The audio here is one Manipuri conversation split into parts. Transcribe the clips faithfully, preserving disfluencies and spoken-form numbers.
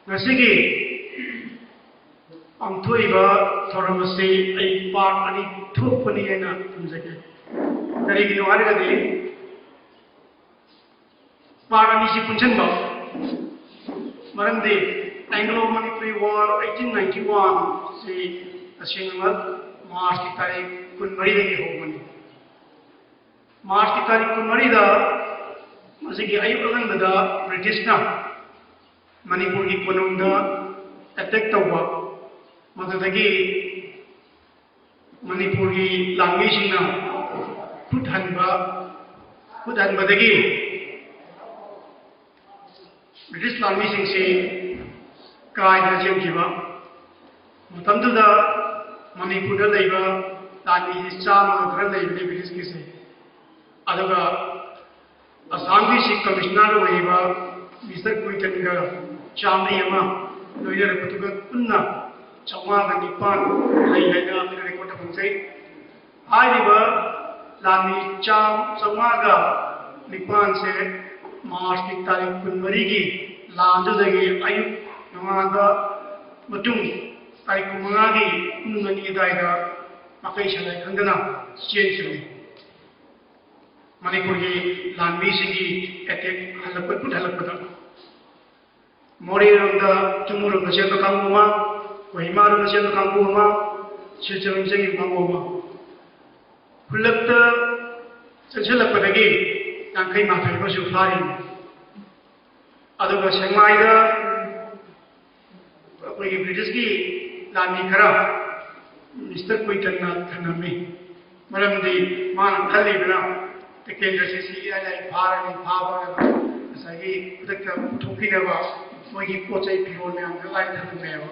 ꯉꯁꯤꯒꯤ ꯄꯥꯡꯊꯣꯛꯏꯕ ꯊꯧꯔꯝ ꯑꯁꯤ ꯑꯩ ꯄꯥꯔꯠ ꯑꯅꯤ ꯊꯣꯛꯄꯅꯤ ꯍꯥꯏꯅ ꯊꯝꯖꯒꯦ꯫ ꯀꯔꯤꯒꯤꯅꯣ ꯍꯥꯏꯔꯒꯗꯤ, ꯄꯥꯔꯠ ꯑꯅꯤꯁꯤ ꯄꯨꯟꯁꯤꯟꯕ ꯃꯔꯝꯗꯤ Anglo Manipuri War eighteen ninety one ꯁꯤ ꯇꯁꯦꯡꯅ ꯃꯥꯔꯆꯀꯤ ꯇꯥꯔꯤꯛ ꯀꯨꯟꯃꯔꯤꯗꯒꯤ ꯍꯧꯕꯅꯤ꯫ ꯃꯥꯔꯆꯀꯤ ꯇꯥꯔꯤꯛ ꯀꯨꯟꯃꯔꯤꯗ ꯃꯁꯤꯒꯤ ꯑꯌꯨꯛ ꯑꯉꯟꯕꯗ ꯕ꯭ꯔꯤꯇꯤꯁꯅ ꯃꯅꯤꯄꯨꯔꯒꯤ ꯀꯣꯅꯨꯡꯗ ꯑꯦꯇꯦꯛ ꯇꯧꯕ, ꯃꯗꯨꯗꯒꯤ ꯃꯅꯤꯄꯨꯔꯒꯤ ꯂꯥꯟꯃꯤꯁꯤꯡꯅ ꯈꯨꯠ ꯍꯟꯕ, ꯈꯨꯠ ꯍꯟꯕꯗꯒꯤ ꯕ꯭ꯔꯤꯇꯤꯁ ꯂꯥꯟꯃꯤꯁꯤꯡꯁꯤ ꯀꯥꯏꯗꯅ ꯆꯦꯟꯈꯤꯕ꯫ ꯃꯇꯝꯗꯨꯗ ꯃꯅꯤꯄꯨꯔꯗ ꯂꯩꯕ ꯂꯥꯟꯃꯤꯁꯤ ꯆꯥꯝꯃꯒ ꯈꯔ ꯂꯩꯕꯅꯤ ꯕ꯭ꯔꯤꯇꯤꯁꯀꯤꯁꯦ꯫ ꯑꯗꯨꯒ ꯑꯁꯥꯝꯒꯤ ꯆꯤꯐ ꯀꯃꯤꯁꯅꯔ ꯑꯣꯏꯔꯤꯕ ꯃꯤꯁꯇꯔ ꯀꯨꯏꯇꯟꯒ ꯆꯥꯝꯃꯔꯤ ꯑꯃ ꯂꯣꯏꯅꯔꯛꯄꯗꯨꯒ ꯄꯨꯟꯅ ꯆꯥꯝꯃꯉꯥꯒ ꯅꯤꯄꯥꯟ ꯂꯩ ꯍꯥꯏꯅ ꯑꯩꯈꯣꯏꯅ ꯔꯦꯀꯣꯔꯠꯇ ꯐꯪꯖꯩ꯫ ꯍꯥꯏꯔꯤꯕ ꯂꯥꯟꯃꯤ ꯆꯥꯝ-, ꯆꯥꯝꯃꯉꯥꯒ ꯅꯤꯄꯥꯟꯁꯦ ꯃꯥꯔꯆꯀꯤ ꯇꯥꯔꯤꯛ ꯀꯨꯟꯃꯔꯤꯒꯤ ꯂꯥꯟꯗꯨꯗꯒꯤ ꯑꯌꯨꯛ ꯅꯣꯡꯉꯥꯟꯕ ꯃꯇꯨꯡ ꯇꯥꯔꯤꯛ ꯀꯨꯟꯃꯉꯥꯒꯤ ꯄꯨꯡ ꯑꯅꯤ ꯑꯗꯨꯋꯥꯏꯗ ꯃꯀꯩ ꯁꯂꯥꯏ ꯈꯪꯗꯅ ꯆꯦꯟꯈꯤꯕꯅꯤ꯫ ꯃꯅꯤꯄꯨꯔꯒꯤ ꯂꯥꯟꯃꯤꯁꯤꯡꯒꯤ ꯑꯦꯇꯦꯛ ꯍꯜꯂꯛꯄ, ꯈꯨꯠ ꯍꯜꯂꯛꯄꯗ ꯃꯣꯔꯦꯔꯣꯝꯗ, ꯆꯨꯝꯃꯨꯔꯣꯝꯗ ꯆꯦꯟꯕ ꯀꯥꯡꯕꯨ ꯑꯃ, ꯀꯣꯍꯤꯃꯥꯔꯣꯝꯗ ꯆꯦꯟꯕ ꯀꯥꯡꯕꯨ ꯑꯃ, ꯁꯤꯜꯆꯔꯔꯣꯝ ꯆꯦꯟꯈꯤꯕ ꯀꯥꯡꯕꯨ ꯑꯃ꯫ ꯈꯨꯜꯂꯛꯇ ꯆꯪꯁꯤꯜꯂꯛꯄꯗꯒꯤ ꯌꯥꯡꯈꯩ ꯃꯥꯊꯣꯏ ꯑꯃꯁꯨ ꯐꯥꯔꯤ꯫ ꯑꯗꯨꯒ ꯁꯦꯛꯃꯥꯏꯗ ꯑꯩꯈꯣꯏꯒꯤ ꯕ꯭ꯔꯤꯇꯤꯁꯀꯤ ꯂꯥꯟꯃꯤ ꯈꯔ ꯃꯤꯁꯇꯔ ꯀꯨꯏꯇꯟꯅ ꯊꯝꯂꯝꯃꯤ꯫ ꯃꯔꯝꯗꯤ ꯃꯥꯅ ꯈꯜꯂꯤꯕꯅ ꯇꯤꯀꯦꯟꯗ꯭ꯔꯖꯤꯠꯁꯤ ꯏꯔꯥꯏ ꯂꯥꯏ ꯐꯥꯔꯅꯤ, ꯐꯥꯕ ꯉꯁꯥꯏꯒꯤ ꯈꯨꯗꯛꯇ ꯄꯨꯊꯣꯛꯄꯤꯅꯕ ꯃꯣꯏꯒꯤ ꯄꯣꯠ ꯆꯩ ꯐꯤꯔꯣꯜ ꯃꯌꯥꯝꯗꯣ ꯂꯥꯏ ꯊꯝꯂꯝꯃꯦꯕ꯫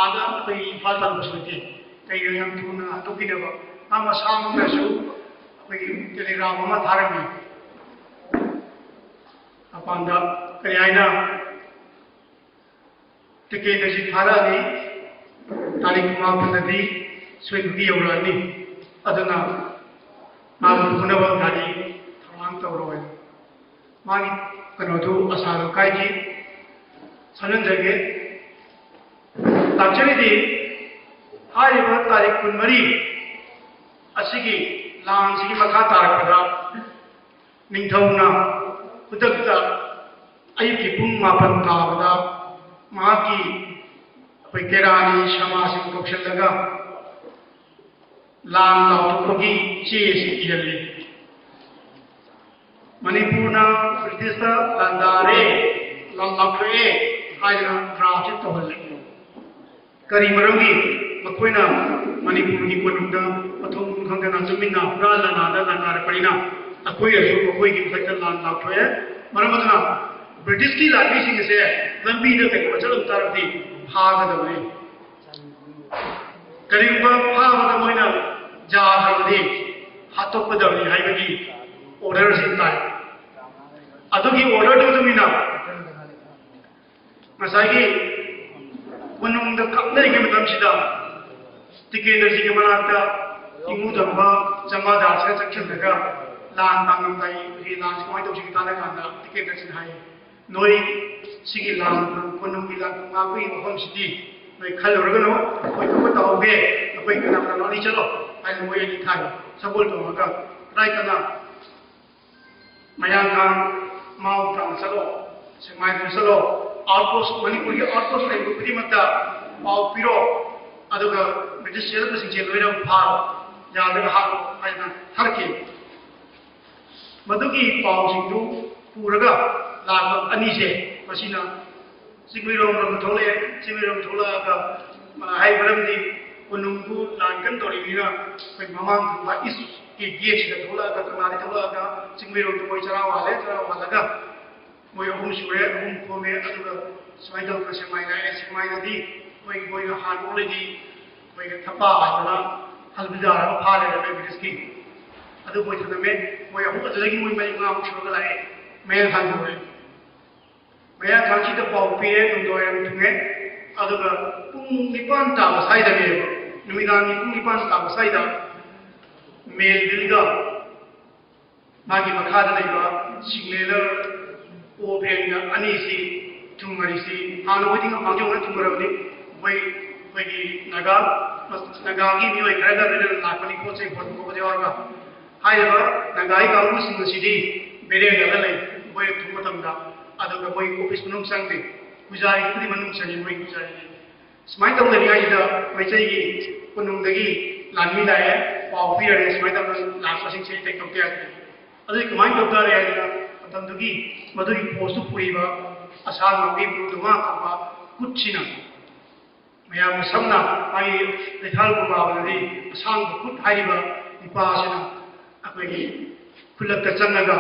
ꯑꯥꯗ ꯑꯩꯈꯣꯏ ꯏꯝꯐꯥꯜ ꯇꯥꯕꯁꯨ ꯅꯠꯇꯦ, ꯀꯩꯅꯣ ꯌꯥꯝ ꯊꯨꯅ ꯍꯟꯗꯣꯛꯄꯤꯅꯕ꯫ ꯃꯥ ꯃꯁꯥꯃꯛꯅꯁꯨ ꯑꯩꯈꯣꯏꯒꯤ ꯇꯦꯂꯤꯒ꯭ꯔꯥꯝ ꯑꯃ ꯊꯥꯔꯝꯃꯤ꯫ ꯃꯄꯥꯟꯗ ꯀꯔꯤ ꯍꯥꯏꯅ, ꯇꯤꯀꯦꯠ ꯑꯁꯤ ꯊꯥꯔꯛꯑꯅꯤ, ꯇꯥꯔꯤꯛ ꯀꯨꯟꯃꯥꯄꯟꯗꯗꯤ ꯁꯣꯏꯗꯕꯤ ꯌꯧꯔꯛꯑꯅꯤ, ꯑꯗꯨꯅ ꯃꯥꯕꯨ ꯄꯨꯅꯕ ꯒꯥꯔꯤ ꯊꯧꯔꯥꯡ ꯇꯧꯔꯣ ꯍꯥꯏꯅ꯫ ꯃꯥꯒꯤ ꯀꯩꯅꯣꯗꯨ, ꯑꯁꯥꯗꯨ ꯀꯥꯏꯈꯤ꯫ ꯈꯪꯍꯟꯖꯒꯦ꯫ ꯂꯥꯛꯆꯔꯤꯗꯤ ꯍꯥꯏꯔꯤꯕ ꯇꯥꯔꯤꯛ ꯀꯨꯟꯃꯔꯤ ꯑꯁꯤꯒꯤ ꯂꯥꯟꯁꯤꯒꯤ ꯃꯈꯥ ꯇꯥꯔꯛꯄꯗ ꯅꯤꯡꯊꯧꯅ ꯈꯨꯗꯛꯇ ꯑꯌꯨꯛꯀꯤ ꯄꯨꯡ ꯃꯥꯄꯟ ꯇꯥꯕꯗ ꯃꯍꯥꯛꯀꯤ ꯑꯩꯈꯣꯏ ꯀꯦꯔꯥꯅꯤ ꯁꯃꯥꯖꯁꯤꯡ ꯀꯧꯁꯤꯜꯂꯒ ꯂꯥꯟ ꯂꯥꯎꯊꯣꯛꯄꯒꯤ ꯆꯦ ꯑꯁꯤ ꯏꯍꯜꯂꯤ꯫ ꯃꯅꯤꯄꯨꯔꯅ ꯕ꯭ꯔꯤꯇꯤꯁꯇ ꯂꯥꯟꯗꯥꯔꯦ, ꯂꯥꯟ ꯂꯥꯎꯊꯣꯛꯑꯦ ꯍꯥꯏꯗꯅ ꯗ꯭ꯔꯥꯐꯁꯦ ꯇꯧꯍꯜꯂꯦ꯫ ꯀꯔꯤ ꯃꯔꯝꯒꯤ? ꯃꯈꯣꯏꯅ ꯃꯅꯤꯄꯨꯔꯒꯤ ꯀꯣꯅꯨꯡꯗ ꯃꯊꯣꯡ ꯃꯔꯝ ꯈꯪꯗꯅ ꯇꯨꯃꯤꯟꯅ ꯍꯨꯔꯥꯟ ꯂꯥꯟꯅꯥꯗ ꯂꯥꯟꯗꯥꯔꯛꯄꯅꯤꯅ ꯑꯩꯈꯣꯏꯅꯁꯨ ꯃꯈꯣꯏꯒꯤ ꯃꯊꯛꯇ ꯂꯥꯟ ꯂꯥꯎꯊꯣꯛꯑꯦ꯫ ꯃꯔꯝ ꯑꯗꯨꯅ ꯕ꯭ꯔꯤꯇꯤꯁꯀꯤ ꯂꯥꯟꯃꯤꯁꯤꯡ ꯑꯁꯦ ꯂꯝꯕꯤꯗ ꯀꯩꯒꯨꯝꯕ ꯆꯠꯂꯝ ꯇꯥꯔꯕꯗꯤ ꯐꯥꯒꯗꯕꯅꯤ꯫ ꯀꯔꯤꯒꯨꯝꯕ ꯐꯥꯕꯗ ꯃꯣꯏꯅ ꯌꯥꯗ꯭ꯔꯕꯗꯤ ꯍꯥꯠꯇꯣꯛꯀꯗꯕꯅꯤ ꯍꯥꯏꯕꯒꯤ ꯑꯣꯔꯗꯔꯁꯤꯡ ꯇꯥꯏ꯫ ꯑꯗꯨꯒꯤ ꯑꯣꯔꯗꯔꯗꯨ ꯃꯇꯨꯡ ꯏꯟꯅ ꯉꯁꯥꯏꯒꯤ ꯀꯣꯅꯨꯡꯗ ꯀꯥꯞꯅꯔꯤꯉꯩ ꯃꯇꯝꯁꯤꯗ ꯇꯤꯀꯦꯟꯗ꯭ꯔꯖꯤꯒꯤ ꯃꯅꯥꯛꯇ ꯏꯃꯨ ꯊꯝꯕ ꯖꯃꯥꯗꯥꯔꯁꯤꯒ ꯆꯪꯁꯤꯜꯂꯒ ꯂꯥꯟ ꯇꯥꯡꯂꯝꯗꯥꯏꯒꯤ ꯂꯥꯟꯁꯤ ꯀꯃꯥꯏꯅ ꯇꯧꯁꯤꯒꯦ ꯇꯥꯟꯅ ꯀꯥꯟꯗ ꯇꯤꯀꯦꯟꯗ꯭ꯔꯖꯤꯅ ꯍꯥꯏ, "ꯅꯣꯏ ꯁꯤꯒꯤ ꯂꯥꯟ, ꯀꯣꯅꯨꯡꯒꯤ ꯂꯥꯟ ꯉꯥꯛꯄꯒꯤ ꯃꯐꯝꯁꯤꯗꯤ ꯅꯣꯏ ꯈꯜꯂꯨꯔꯒꯅꯨ, ꯑꯩꯈꯣꯏ ꯊꯣꯛꯄ ꯇꯧꯍꯧꯒꯦ, ꯑꯩꯈꯣꯏ ꯀꯅꯥ ꯀꯅꯥꯅꯣ ꯑꯅꯤ ꯆꯠꯂꯣ" ꯍꯥꯏꯅ ꯃꯣꯏ ꯑꯅꯤ ꯊꯥꯏ꯫ ꯁꯒꯣꯜ ꯇꯣꯡꯉꯒ ꯀꯗꯥꯏ ꯀꯅꯥ ꯃꯌꯥꯡꯈꯥꯡ ꯃꯥꯎ ꯇꯥꯅ ꯆꯠꯂꯣ, ꯁꯦꯛꯃꯥꯏꯗ ꯆꯠꯂꯣ, ꯑꯥꯎꯠꯄꯣꯁ, ꯃꯅꯤꯄꯨꯔꯒꯤ ꯑꯥꯎꯠꯄꯣꯁ ꯂꯩꯕ ꯈꯨꯗꯤꯡꯃꯛꯇ ꯄꯥꯎ ꯄꯤꯔꯣ, ꯑꯗꯨꯒ ꯕ꯭ꯔꯤꯇꯤꯁ ꯆꯦꯜꯂꯛꯄꯁꯤꯡꯁꯦ ꯂꯣꯏꯅ ꯐꯥꯔꯣ, ꯌꯥꯔꯒ ꯍꯥꯠꯂꯣ ꯍꯥꯏꯅ ꯊꯥꯔꯛꯈꯤ꯫ ꯃꯗꯨꯒꯤ ꯄꯥꯎꯁꯤꯡꯗꯨ ꯄꯨꯔꯒ ꯂꯥꯛꯄ ꯑꯅꯤꯁꯦ, ꯃꯁꯤꯅ ꯆꯤꯡꯃꯩꯔꯣꯡ ꯂꯣꯝꯗ ꯊꯣꯛꯂꯛꯑꯦ꯫ ꯆꯤꯡꯃꯩꯔꯣꯡ ꯊꯣꯛꯂꯛꯑꯒ, ꯃꯥ ꯍꯥꯏ ꯃꯔꯝꯗꯤ ꯀꯣꯅꯨꯡꯗꯨ ꯂꯥꯟ ꯀꯟꯅ ꯇꯧꯔꯤꯕꯅꯤꯅ ꯑꯩꯈꯣꯏ ꯃꯃꯥꯡ ꯊꯪꯕ ꯏꯁꯀꯤ ꯒꯦꯠꯁꯤꯗ ꯊꯣꯛꯂꯛꯑꯒ, ꯀꯪꯂꯥꯗꯒꯤ ꯊꯣꯛꯂꯛꯑꯒ ꯆꯤꯡꯃꯩꯔꯣꯡꯗ ꯃꯣꯏ ꯆꯔꯥ ꯋꯥꯜꯂꯦ꯫ ꯆꯔꯥ ꯋꯥꯜꯂꯒ ꯃꯣꯏ ꯑꯍꯨꯝ ꯁꯨꯔꯦ, ꯑꯍꯨꯝ ꯈꯣꯝꯃꯦ꯫ ꯑꯗꯨꯒ ꯁꯨꯃꯥꯏꯅ ꯇꯧꯗꯅ ꯁꯦꯛꯃꯥꯏ ꯂꯥꯛꯑꯦ꯫ ꯁꯦꯛꯃꯥꯏꯗꯗꯤ ꯃꯣꯏ, ꯃꯣꯏꯅ ꯍꯥꯟꯅ ꯑꯣꯜꯂꯗꯤ ꯃꯣꯏꯒ ꯊꯞꯄꯥ ꯍꯥꯏꯗꯅ ꯍꯜꯕꯤꯗꯥꯔ ꯑꯃ ꯐꯥꯔꯦ ꯔꯦꯜꯋꯦ ꯕ꯭ꯔꯤꯖꯀꯤ꯫ ꯑꯗꯨ ꯃꯣꯏ ꯊꯅꯝꯃꯦ꯫ ꯃꯣꯏ ꯑꯍꯨꯝ ꯑꯗꯨꯗꯒꯤ ꯃꯣꯏ ꯃꯔꯤ ꯃꯉꯥꯃꯨꯛ ꯁꯨꯔꯒ ꯂꯥꯛꯑꯦ꯫ ꯃꯌꯥꯡ ꯊꯥꯡ ꯌꯧꯔꯦ꯫ ꯃꯌꯥꯡ ꯊꯥꯡꯁꯤꯗ ꯄꯥꯎ ꯄꯤꯔꯦ, ꯅꯨꯡꯗꯥꯡꯋꯥꯏꯔꯝ ꯊꯨꯡꯉꯦ꯫ ꯑꯗꯨꯒ ꯄꯨꯡ ꯅꯤꯄꯥꯟ ꯇꯥꯕ ꯁ꯭ꯋꯥꯏꯗꯅꯦꯕ, ꯅꯨꯃꯤꯗꯥꯡꯒꯤ ꯄꯨꯡ ꯅꯤꯄꯥꯟ ꯇꯥꯕ ꯁ꯭ꯋꯥꯏꯗ ꯃꯦꯜꯚꯤꯜꯒ ꯃꯥꯒꯤ ꯃꯈꯥꯗ ꯂꯩꯕ ꯁꯤꯒꯅꯦꯂꯔ ꯑꯣ ꯕ꯭ꯔꯦꯟꯒ ꯑꯅꯤꯁꯤ ꯊꯨꯝ ꯃꯔꯤꯁꯤ ꯍꯥꯟꯅ ꯑꯣꯏꯗꯤ ꯃꯥꯡꯖꯧꯅ ꯊꯨꯝꯃꯔꯕꯅꯤ꯫ ꯑꯩꯈꯣꯏ ꯑꯩꯈꯣꯏꯒꯤ ꯅꯥꯒꯥ ꯅꯥꯒꯥꯒꯤ ꯃꯤꯑꯣꯏ ꯈꯔꯒ ꯂꯣꯏꯅꯅ ꯂꯥꯛꯄꯅꯤ꯫ ꯄꯣꯠ ꯆꯩ ꯍꯣꯟꯕ ꯈꯣꯠꯄ ꯌꯥꯎꯔꯒ ꯍꯥꯏꯔꯤꯕ ꯅꯥꯒꯥꯒꯤ ꯀꯥꯡꯕꯨꯁꯤꯡ ꯑꯁꯤꯗꯤ ꯕꯦꯔꯦꯜꯗꯒ ꯂꯩ꯫ ꯃꯣꯏꯅ ꯊꯨꯝꯕ ꯃꯇꯝꯗ ꯑꯗꯨꯒ ꯃꯣꯏ ꯑꯣꯐꯤꯁ ꯃꯅꯨꯡ ꯆꯪꯗꯦ꯫ ꯄꯨꯖꯥꯔꯤꯕꯨꯗꯤ ꯃꯅꯨꯡ ꯆꯪꯉꯤ꯫ ꯃꯣꯏ ꯄꯨꯖꯥꯔꯤꯗꯤ ꯁꯨꯃꯥꯏꯅ ꯇꯧꯅꯔꯤꯉꯩꯁꯤꯗ ꯃꯩꯇꯩꯒꯤ ꯀꯣꯅꯨꯡꯗꯒꯤ ꯂꯥꯟꯃꯤ ꯂꯥꯛꯑꯦ, ꯄꯥꯎ ꯄꯤꯔꯔꯦ, ꯁꯨꯃꯥꯏꯅ ꯇꯧꯗꯅ ꯂꯥꯛꯄꯁꯤꯡꯁꯦ ꯑꯦꯇꯦꯛ ꯇꯧꯕ ꯌꯥꯗꯦ꯫ ꯑꯗꯨꯗꯤ ꯀꯃꯥꯏꯅ ꯇꯧ ꯇꯥꯔꯦ ꯍꯥꯏꯗꯅ ꯃꯇꯝꯗꯨꯒꯤ ꯃꯗꯨꯒꯤ ꯐꯣꯔꯁꯇꯨ ꯄꯨꯔꯤꯕ ꯑꯁꯥꯡꯕꯒꯤ ꯃꯔꯨꯗꯨ ꯃꯥ ꯀꯛꯄ ꯈꯨꯠꯁꯤꯅ ꯃꯌꯥꯝꯅ ꯁꯝꯅ ꯃꯥꯒꯤ ꯀꯩꯊꯥꯜ ꯄꯨꯔꯥꯕꯗꯗꯤ ꯑꯁꯥꯡꯕ ꯈꯨꯠ ꯍꯥꯏꯔꯤꯕ ꯅꯨꯄꯥ ꯑꯁꯤꯅ ꯑꯩꯈꯣꯏꯒꯤ ꯈꯨꯜꯂꯛꯇ ꯆꯪꯉꯒ,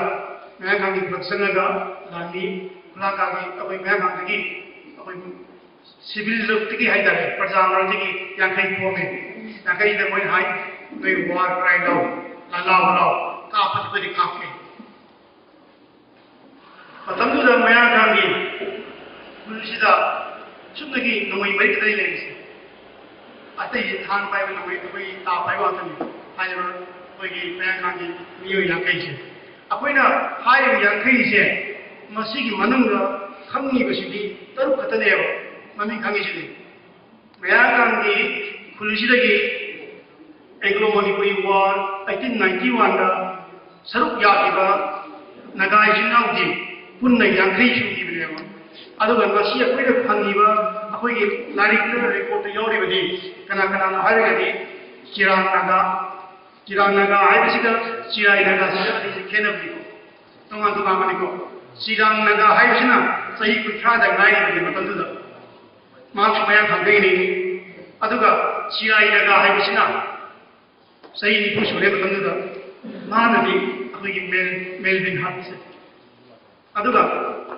ꯃꯌꯥꯡꯈꯥꯡꯒꯤ ꯈꯨꯜꯂꯛ ꯆꯪꯉꯒ ꯂꯥꯟꯃꯤ ꯈꯨꯂꯥꯡꯈꯥꯡꯒꯤ ꯑꯩꯈꯣꯏ ꯃꯌꯥꯡꯈꯥꯡꯗꯒꯤ ꯑꯩꯈꯣꯏ ꯁꯤꯚꯤꯜ ꯂꯨꯞꯇꯒꯤ ꯍꯥꯏꯇꯥꯔꯦ, ꯄ꯭ꯔꯖꯥ ꯃꯔꯛꯇꯒꯤ ꯌꯥꯡꯈꯩ ꯈꯣꯝꯃꯦ꯫ ꯌꯥꯡꯈꯩꯗ ꯃꯣꯏꯅ ꯍꯥꯏ, "ꯅꯣꯏ ꯋꯥꯔ ꯀ꯭ꯔꯥꯏ ꯂꯥꯎ, ꯂꯥ ꯂꯥꯎ ꯂꯥꯎ, ꯀꯥꯞꯄꯗꯤ ꯑꯩꯈꯣꯏꯗꯤ ꯀꯥꯞꯀꯦ"꯫ ꯃꯇꯝꯗꯨꯗ ꯃꯌꯥꯡꯈꯥꯡꯒꯤ ꯈꯨꯜꯁꯤꯗ ꯁꯨꯞꯅꯒꯤ ꯅꯣꯡꯃꯩ ꯃꯔꯤ ꯈꯛꯇꯅꯤ ꯂꯩꯔꯤꯁꯦ꯫ ꯑꯇꯩꯁꯦ ꯊꯥꯡ ꯄꯥꯏꯕ ꯅꯣꯡꯃꯩ, ꯑꯩꯈꯣꯏ ꯇꯥ ꯄꯥꯏꯕ ꯉꯥꯛꯇꯅꯤ꯫ ꯍꯥꯏꯔꯤꯕ ꯑꯩꯈꯣꯏꯒꯤ ꯃꯌꯥꯡꯈꯥꯡꯒꯤ ꯃꯤꯑꯣꯏ ꯌꯥꯡꯈꯩꯁꯦ꯫ ꯑꯩꯈꯣꯏꯅ ꯍꯥꯏꯔꯤꯕ ꯌꯥꯡꯈꯩꯁꯦ, ꯃꯁꯤꯒꯤ ꯃꯅꯨꯡꯗ ꯈꯪꯉꯤꯕꯁꯤꯗꯤ ꯇꯔꯨꯛ ꯈꯛꯇꯅꯦꯕ ꯃꯃꯤꯡ ꯈꯪꯉꯤꯁꯤꯗꯤ꯫ ꯃꯌꯥꯡꯒꯤ ꯈꯨꯜꯁꯤꯗꯒꯤ Anglo Manipuri war eighteen ninety ꯋꯥꯟꯗ ꯁꯔꯨꯛ ꯌꯥꯈꯤꯕ ꯅꯥꯒꯥ ꯏꯆꯤꯟ ꯏꯅꯥꯎꯗꯤ ꯄꯨꯟꯅ ꯌꯥꯡꯈꯩ ꯁꯨꯈꯤꯕꯅꯦꯕ꯫ ꯑꯗꯨꯒ ꯉꯁꯤ ꯑꯩꯈꯣꯏꯅ ꯐꯪꯉꯤꯕ ꯑꯩꯈꯣꯏꯒꯤ ꯂꯥꯏꯔꯤꯛꯇ ꯔꯦꯀꯣꯔꯠꯇ ꯌꯥꯎꯔꯤꯕꯗꯤ ꯀꯅꯥ ꯀꯅꯥꯅꯣ ꯍꯥꯏꯔꯒꯗꯤ ꯆꯤꯔꯥꯡ ꯅꯥꯒꯥ, ꯆꯤꯔꯥꯡ ꯅꯥꯒꯥ ꯍꯥꯏꯕꯁꯤꯒ ꯆꯤꯔꯥꯏ ꯅꯥꯒꯥꯁꯤꯒ ꯑꯅꯤꯁꯤ ꯈꯦꯠꯅꯕꯅꯤꯀꯣ, ꯇꯣꯉꯥꯟ ꯇꯣꯉꯥꯟꯕꯅꯤꯀꯣ꯫ ꯆꯤꯔꯥꯡ ꯅꯥꯒꯥ ꯍꯥꯏꯕꯁꯤꯅ ꯆꯍꯤ ꯀꯨꯟꯊ꯭ꯔꯥꯗ ꯉꯥꯏꯔꯤꯕꯅꯤ ꯃꯇꯝꯗꯨꯗ, ꯃꯍꯥꯛꯁꯨ ꯃꯌꯥꯡ ꯈꯪꯗꯩꯅꯤ꯫ ꯑꯗꯨꯒ ꯆꯤꯔꯥꯏ ꯅꯥꯒꯥ ꯍꯥꯏꯕꯁꯤꯅ ꯆꯍꯤ ꯅꯤꯐꯨ ꯁꯨꯔꯦ ꯃꯇꯝꯗꯨꯗ꯫ ꯃꯥꯅꯗꯤ ꯑꯩꯈꯣꯏꯒꯤ ꯃꯦꯜ ꯃꯦꯜꯚꯤꯟ ꯍꯥꯠꯁꯦ꯫ ꯑꯗꯨꯒ